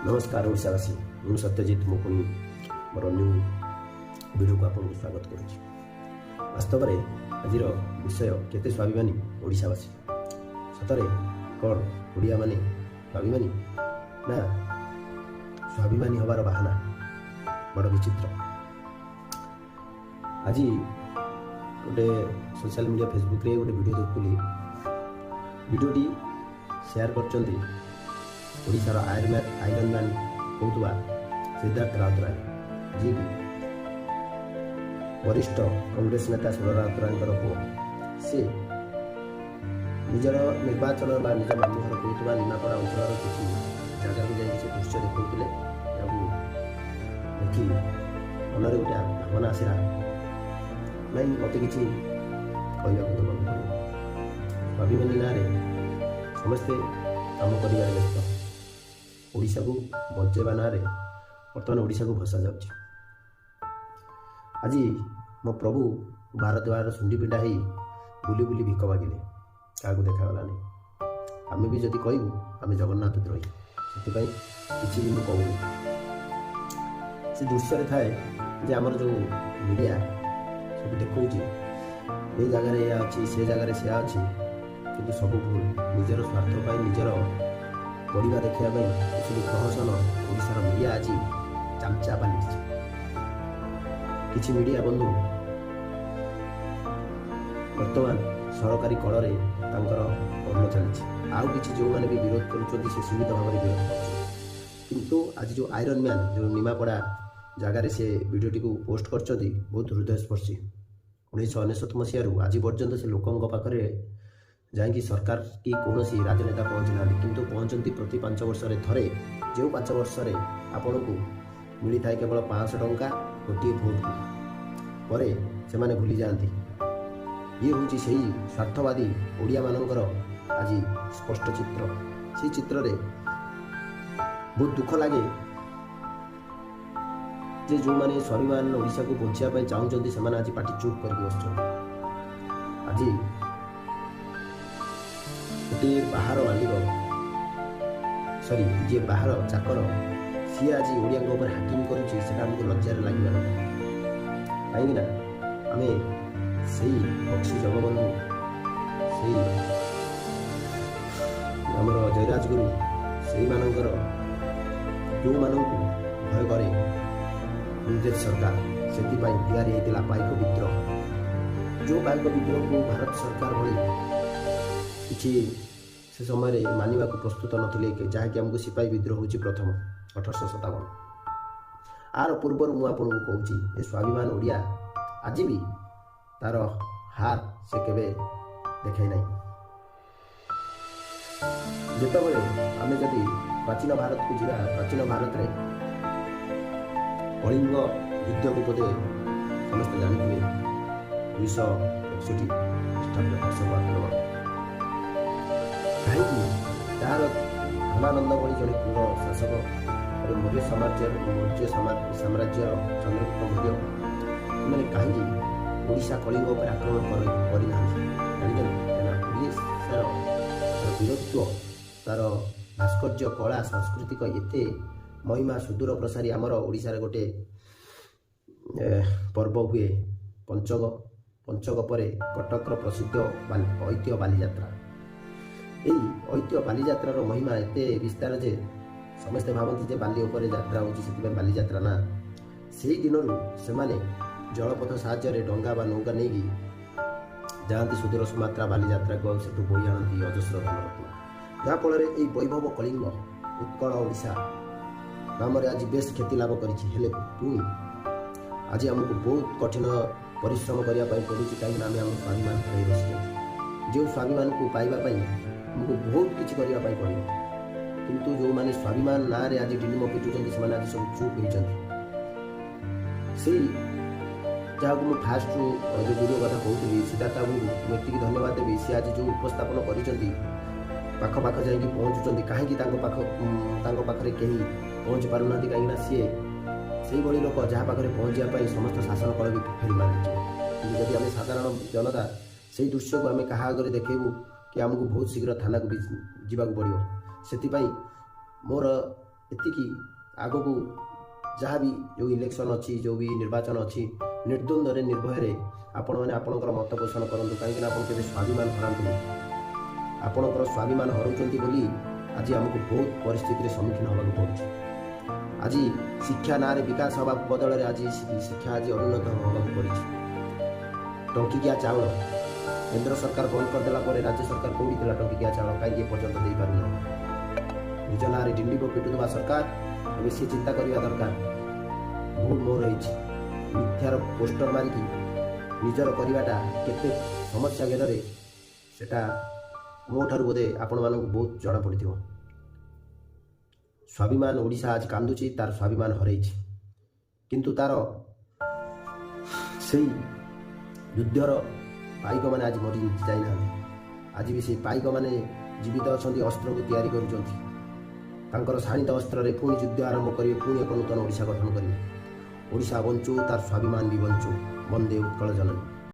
ନମସ୍କାର ଓଡ଼ିଶାବାସୀ, ମୁଁ ସତ୍ୟଜିତ। ମୁଁ ପୁଣି ମୋର ନ୍ୟୁ ଭିଡ଼ିଓକୁ ଆପଣଙ୍କୁ ସ୍ୱାଗତ କରୁଛି। ବାସ୍ତବରେ ଆଜିର ବିଷୟ, କେତେ ସ୍ୱାଭିମାନୀ ଓଡ଼ିଶାବାସୀ? ସତରେ କ'ଣ ଓଡ଼ିଆମାନେ ସ୍ୱାଭିମାନୀ, ନା ସ୍ୱାଭିମାନୀ ହେବାର ବାହାନା? ବଡ଼ ବିଚିତ୍ର। ଆଜି ଗୋଟେ ସୋସିଆଲ ମିଡ଼ିଆ ଫେସବୁକ୍ରେ ଗୋଟେ ଭିଡ଼ିଓ ଦେଖୁଥିଲି। ଭିଡ଼ିଓଟି ସେୟାର କରିଛନ୍ତି ଓଡ଼ିଶାର ଆଇରନ୍ ମ୍ୟାନ୍ କହୁଥିବା ସିଦ୍ଧାର୍ଥ ରାଉତରାୟ, ଯିଏକି ବରିଷ୍ଠ କଂଗ୍ରେସ ନେତା ସୁର ରାଉତରାୟଙ୍କର ପୁଅ। ସେ ନିଜର ନିର୍ବାଚନ ବା ନିଜ ମାମୁଁ ଘର କହୁଥିବା ନିମାପଡ଼ା ଅଞ୍ଚଳର କିଛି ଜାଗାକୁ ଯାଇକି ସେ ଦୃଶ୍ୟ ଦେଖାଉଥିଲେ। ଏହାକୁ ଦେଖି ମନରେ ଗୋଟେ ଭାବନା ଆସିଲା, ନାଇଁ, ମୋତେ କିଛି କହିବାକୁ ଦେବାକୁ ପଡ଼ିବ। ସ୍ୱାଭିମାନୀ ନାଁରେ ସମସ୍ତେ କାମ କରିବାରେ ବ୍ୟସ୍ତ। ଓଡ଼ିଶାକୁ ବଞ୍ଚେଇବା ନାଁରେ ବର୍ତ୍ତମାନ ଓଡ଼ିଶାକୁ ଭସା ଯାଉଛି। ଆଜି ମୋ ପ୍ରଭୁ ଭାରତ ବାହାର ଶୁଣ୍ଡି ପିଣ୍ଡା ହେଇ ବୁଲି ବୁଲି ଭିକ ମାଗିଲେ, କାହାକୁ ଦେଖାଗଲାନି। ଆମେ ବି ଯଦି କହିବୁ, ଆମେ ଜଗନ୍ନାଥ ଦ୍ରୋହୀ। ସେଥିପାଇଁ କିଛି ବି ମୁଁ କହୁନି। ସେ ଦୃଶ୍ୟରେ ଥାଏ ଯେ ଆମର ଯେଉଁ ମିଡ଼ିଆ ସବୁ ଦେଖାଉଛି, ଏ ଜାଗାରେ ଏଇଆ ଅଛି, ସେ ଜାଗାରେ ସେୟା ଅଛି, କିନ୍ତୁ ସବୁ ଭୁଲ। ନିଜର ସ୍ୱାର୍ଥ ପାଇଁ, ନିଜର ପଡ଼ିବା ଦେଖିବା ପାଇଁ ଏସବୁ ପ୍ରହସନ। ଓଡ଼ିଶାର ମିଡ଼ିଆ ଆଜି ଚାମଚା ପାଲଟିଛି। କିଛି ମିଡ଼ିଆ ବନ୍ଧୁ ବର୍ତ୍ତମାନ ସରକାରୀ କଳରେ ତାଙ୍କର କର୍ମ ଚାଲିଛି। ଆଉ କିଛି ଯେଉଁମାନେ ବି ବିରୋଧ କରୁଛନ୍ତି, ସେ ସୀମିତ ଭାବରେ ବିରୋଧ କରୁଛନ୍ତି। କିନ୍ତୁ ଆଜି ଯେଉଁ ଆଇରନ୍ ମ୍ୟାନ୍ ଯେଉଁ ନିମାପଡ଼ା ଜାଗାରେ ସେ ଭିଡ଼ିଓଟିକୁ ପୋଷ୍ଟ କରିଛନ୍ତି, ବହୁତ ହୃଦୟସ୍ପର୍ଶୀ। 1999 ମସିହାରୁ ଆଜି ପର୍ଯ୍ୟନ୍ତ ସେ ଲୋକଙ୍କ ପାଖରେ ଯାଇକି ସରକାର କି କୌଣସି ରାଜନେତା ପହଞ୍ଚି ନାହାନ୍ତି, କିନ୍ତୁ ପହଞ୍ଚନ୍ତି ପ୍ରତି 5 ବର୍ଷରେ ଥରେ, ଯେଉଁ 5 ବର୍ଷରେ ଆପଣଙ୍କୁ ମିଳିଥାଏ କେବଳ 500 ଟଙ୍କା ଗୋଟିଏ ଭୋଟକୁ। ପରେ ସେମାନେ ଭୁଲି ଯାଆନ୍ତି। ଇଏ ହେଉଛି ସେଇ ସ୍ୱାର୍ଥବାଦୀ ଓଡ଼ିଆମାନଙ୍କର ଆଜି ସ୍ପଷ୍ଟ ଚିତ୍ର। ସେଇ ଚିତ୍ରରେ ବହୁତ ଦୁଃଖ ଲାଗେ ଯେ ଯେଉଁମାନେ ସ୍ୱାଭିମାନ ଓଡ଼ିଶାକୁ ବଞ୍ଚିବା ପାଇଁ ଚାହୁଁଛନ୍ତି, ସେମାନେ ଆଜି ପାଟି ଚୁପ୍ କରିକି ବସିଛନ୍ତି। ଆଜି ଗୋଟିଏ ବାହାର ମାଲିକ, ସରି, ଯିଏ ବାହାର ଚାକର, ସିଏ ଆଜି ଓଡ଼ିଆଙ୍କ ଉପରେ ହାକିମ କରୁଛି, ସେଟା ଆମକୁ ଲଜ୍ଜାରେ ଲାଗିବା କଥା। କାହିଁକିନା ଆମେ ସେଇ ବକ୍ସି ଜଗବନ୍ଧୁ, ସେଇ ଆମର ଜୟରାଜଗୁରୁ, ସେଇମାନଙ୍କର ଯେଉଁମାନଙ୍କୁ ଭୟ କରେ ଇଂରେଜ ସରକାର, ସେଥିପାଇଁ ତିଆରି ହେଇଥିଲା ପାଇକ ବିଦ୍ରୋହ। ଯେଉଁ ପାଇକ ବିଦ୍ରୋହକୁ ଭାରତ ସରକାର ଭଳି କିଛି ସେ ସମୟରେ ମାନିବାକୁ ପ୍ରସ୍ତୁତ ନଥିଲେ, ଯାହାକି ଆମକୁ ସିପାହୀ ବିଦ୍ରୋହ ହେଉଛି ପ୍ରଥମ 1857। ଆର ପୂର୍ବରୁ ମୁଁ ଆପଣଙ୍କୁ କହୁଛି, ଏ ସ୍ୱାଭିମାନ ଓଡ଼ିଆ ଆଜି ବି ତାର ହାର ସେ କେବେ ଦେଖାଇ ନାହିଁ। ଯେତେବେଳେ ଆମେ ଯଦି ପ୍ରାଚୀନ ଭାରତକୁ ଯିବା, ପ୍ରାଚୀନ ଭାରତରେ କଳିଙ୍ଗ ଯୁଦ୍ଧକୁ ବୋଧେ ସମସ୍ତେ ଜାଣିଥିବେ, 261 ଖ୍ରୀଷ୍ଟାବ୍ଦ ଅଶୋକ ଆକ୍ରମଣ। କାହିଁକି ତାହାର ଧନାନନ୍ଦ ଭଳି ଜଣେ କ୍ରୂର ଶାସକ ଏବଂ ମୌର୍ଯ୍ୟ ସାମ୍ରାଜ୍ୟର ଚନ୍ଦ୍ରଗୁପ୍ତ ମୌର୍ଯ୍ୟ, ଏମାନେ କାହିଁକି ଓଡ଼ିଶା କଳିଙ୍ଗ ଉପରେ ଆକ୍ରମଣ କରିନାହାନ୍ତି ଜାଣିଛନ୍ତି? କାହିଁକିନା ଓଡ଼ିଶାର ବୀରତ୍ୱ, ତାର ଭାସ୍କର୍ଯ୍ୟ କଳା, ସାଂସ୍କୃତିକ ଏତେ ମହିମା ସୁଦୂର ପ୍ରସାରୀ। ଆମର ଓଡ଼ିଶାରେ ଗୋଟେ ପର୍ବ ହୁଏ ପଞ୍ଚକ। ପଞ୍ଚକ ପରେ କଟକର ପ୍ରସିଦ୍ଧ ଐତିହ୍ୟ ବାଲିଯାତ୍ରା। ଏଇ ଐତିହ୍ୟ ବାଲିଯାତ୍ରାର ମହିମା ଏତେ ବିସ୍ତାର ଯେ ସମସ୍ତେ ଭାବନ୍ତି ଯେ ବାଲି ଉପରେ ଯାତ୍ରା ହେଉଛି, ସେଥିପାଇଁ ବାଲିଯାତ୍ରା। ନା, ସେଇ ଦିନରୁ ସେମାନେ ଜଳପଥ ସାହାଯ୍ୟରେ ଡଙ୍ଗା ବା ନୌକା ନେଇକି ଯାଆନ୍ତି ସୁଦୂର ସୁମାତ୍ରା ବାଲିଯାତ୍ରାକୁ, ଆଉ ସେଠୁ ବୋହି ଆଣନ୍ତି ଅଜସ୍ର ଧନରତ୍ନ, ଯାହାଫଳରେ ଏଇ ବୈଭବ କଳିଙ୍ଗ ଉତ୍କଳ ଓଡ଼ିଶା ନାମରେ ଆଜି ବେଶ ଖ୍ୟାତି ଲାଭ କରିଛି। ହେଲେ ପୁଣି ଆଜି ଆମକୁ ବହୁତ କଠିନ ପରିଶ୍ରମ କରିବା ପାଇଁ ପଡ଼ୁଛି, କାହିଁକିନା ଆମେ ଆମ ସ୍ୱାଭିମାନ ହରାଇ ବସିଛନ୍ତି, ଯେଉଁ ସ୍ୱାଭିମାନକୁ ପାଇବା ପାଇଁ ଆମକୁ ବହୁତ କିଛି କରିବା ପାଇଁ ପଡ଼ିବ। କିନ୍ତୁ ଯେଉଁମାନେ ସ୍ୱାଭିମାନ ନାଁରେ ଆଜି ଡିଣ୍ଡିମ ପିଟୁଛନ୍ତି, ସେମାନେ ଆଜି ସବୁ ଚୁପ୍ ହେଇଛନ୍ତି। ସେଇ ଯାହାକୁ ମୁଁ ଫାଷ୍ଟରୁ ଯେଉଁ ଭିଡ଼ିଓ କଥା କହୁଥିଲି, ସିଦ୍ଧାର୍ଥ ବାବୁଙ୍କୁ ମୁଁ ଏତିକି ଧନ୍ୟବାଦ ଦେବି। ସେ ଆଜି ଯେଉଁ ଉପସ୍ଥାପନ କରିଛନ୍ତି, ପାଖ ପାଖ ଯାଇକି ପହଞ୍ଚୁଛନ୍ତି। କାହିଁକି ତାଙ୍କ ପାଖରେ କେହି ପହଞ୍ଚି ପାରୁନାହାନ୍ତି? କାହିଁକିନା ସିଏ ସେଇଭଳି ଲୋକ ଯାହା ପାଖରେ ପହଞ୍ଚିବା ପାଇଁ ସମସ୍ତ ଶାସନ କଳ ବି ଫେଲ୍ ମାରିଯିବ। କିନ୍ତୁ ଯଦି ଆମେ ସାଧାରଣ ଜନତା ସେଇ ଦୃଶ୍ୟକୁ ଆମେ କାହା ଆଗରେ ଦେଖେଇବୁ କି ଆମକୁ ବହୁତ ଶୀଘ୍ର ଥାନାକୁ ବି ଯିବାକୁ ପଡ଼ିବ। ସେଥିପାଇଁ ମୋର ଏତିକି, ଆଗକୁ ଯାହା ବି ଯେଉଁ ଇଲେକ୍ସନ୍ ଅଛି, ଯେଉଁ ବି ନିର୍ବାଚନ ଅଛି, ନିର୍ଦ୍ୱନ୍ଦ୍ୱରେ ନିର୍ଭୟରେ ଆପଣମାନେ ଆପଣଙ୍କର ମତ ପୋଷଣ କରନ୍ତୁ। କାହିଁକିନା ଆପଣ କେବେ ସ୍ୱାଭିମାନ ହରାନ୍ତୁନି। ଆପଣଙ୍କର ସ୍ୱାଭିମାନ ହରାଉଛନ୍ତି ବୋଲି ଆଜି ଆମକୁ ବହୁତ ପରିସ୍ଥିତିରେ ସମ୍ମୁଖୀନ ହେବାକୁ ପଡ଼ୁଛି। ଆଜି ଶିକ୍ଷା ନାଁରେ ବିକାଶ ହେବା ବଦଳରେ ଆଜି ଶିକ୍ଷା ଆଜି ଅନୁନ୍ନତ ହେବାକୁ ପଡ଼ିଛି। ଟଙ୍କିକିଆ ଚାଉଳ କେନ୍ଦ୍ର ସରକାର ବନ୍ଦ କରିଦେଲା ପରେ ରାଜ୍ୟ ସରକାର କେଉଁଠି ଥିଲା? ଟଙ୍କିକିଆ ଚାଉଳ କାହିଁକି ଏପର୍ଯ୍ୟନ୍ତ ଦେଇପାରୁନାହିଁ? ନିଜ ନାଁରେ ଡିଣ୍ଡିବ ପିଟୁଥିବା ସରକାର ଏବେ ସେ ଚିନ୍ତା କରିବା ଦରକାର, ଭୁଲ ମୋର ହେଇଛି। ମିଥ୍ୟାର ପୋଷ୍ଟର ମାରିକି ନିଜର କରିବାଟା କେତେ ସମସ୍ୟା ଘେରରେ, ସେଟା ମୋ ଠାରୁ ବୋଧେ ଆପଣମାନଙ୍କୁ ବହୁତ ଜଣାପଡ଼ିଥିବ। ସ୍ୱାଭିମାନ ଓଡ଼ିଶା ଆଜି କାନ୍ଦୁଛି, ତାର ସ୍ୱାଭିମାନ ହରେଇଛି। କିନ୍ତୁ ତାର ସେଇ ଯୁଦ୍ଧର ପାଇକମାନେ ଆଜି ମରି ଯାଇନାହାନ୍ତି। ଆଜି ବି ସେଇ ପାଇକମାନେ ଜୀବିତ ଅଛନ୍ତି, ଅସ୍ତ୍ରକୁ ତିଆରି କରୁଛନ୍ତି। ତାଙ୍କର ଶାଣିତ ଅସ୍ତ୍ରରେ ପୁଣି ଯୁଦ୍ଧ ଆରମ୍ଭ କରିବେ, ପୁଣି ଏକ ନୂତନ ଓଡ଼ିଶା ଗଠନ କରିବେ। ଓଡ଼ିଶା ବଞ୍ଚୁ, ତାର ସ୍ୱାଭିମାନ ବି ବଞ୍ଚୁ। ବନ୍ଦେ ଉତ୍କଳ ଜନନୀ।